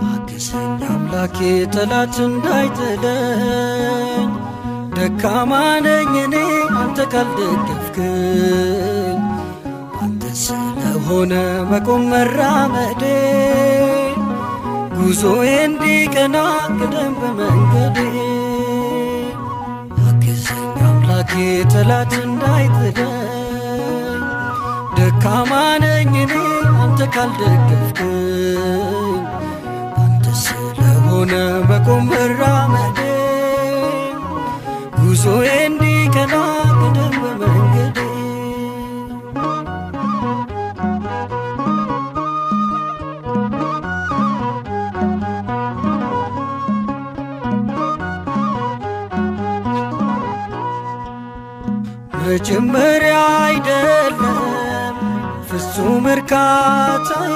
አግዘኝ አምላኬ ጠላት እንዳይጥለኝ፣ ደካማ ነኝ እኔ አንተ ካልደገፍክኝ። አንተ ስለሆነ መቆም መራመዴ፣ ጉዞዬ እንዲቀና ቅደም በመንገዴ። አግዘኝ አምላኬ ጠላት እንዳይጥለኝ፣ ደካማ ነኝ እኔ አንተ ካልደገፍክኝ። አንተ ስለሆነ መቆም መራመዴ፣ ጉዞዬ እንዲቀና ቅደም በመንገዴ። መጀመሪያ አይደለም ፍጹም እርካታዬ፣